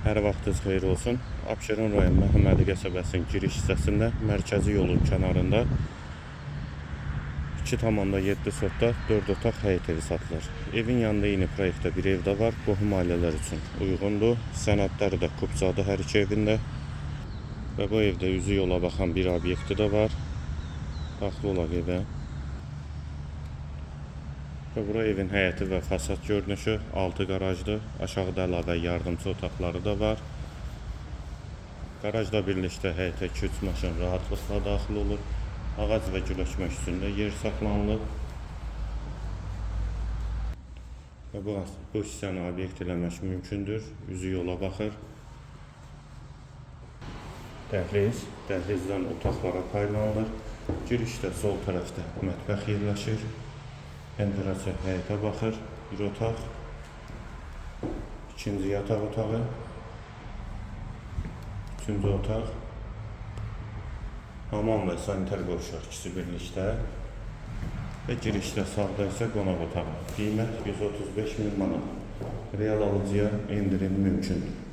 Hər vaxtınız xeyir olsun. Abşeron rayon Məhəmmədi qəsəbəsinin giriş hissəsində, mərkəzi yolun kənarında 2,7 sotda 4 otaq həyət evi satılır. Evin yanında eyni proyektdə bir ev də var. Qohum ailələr üçün uyğundur. Sənədləri də kupçadır hər iki evində. Və bu evdə üzü yola baxan bir obyekti də var. Daxil olaq evə. Və bura evin həyəti və fasad görünüşü, altı qarajdır. Aşağıda əlavə yardımçı otaqları da var. Qarajla birlikdə həyətə 2-3 maşın rahatlıqla daxil olur. Ağac və gül əkmək üçün də yer saxlanılıb. Və bu hissəni obyekt eləmək mümkündür. Üzü yola baxır. Dəhliz, dəhlizdən otaqlara paylanılır. Girişdə sol tərəfdə mətbəx yerləşir. Pəncərəsi həyətə baxır. Bir otaq. İkinci yataq otağı. Üçüncü otaq. Hamam və sanitar qovşaq ikisi birlikdə. Və girişdə sağda isə qonaq otağı. Qiymət 135 min manat. Real alıcıya endirim mümkündür.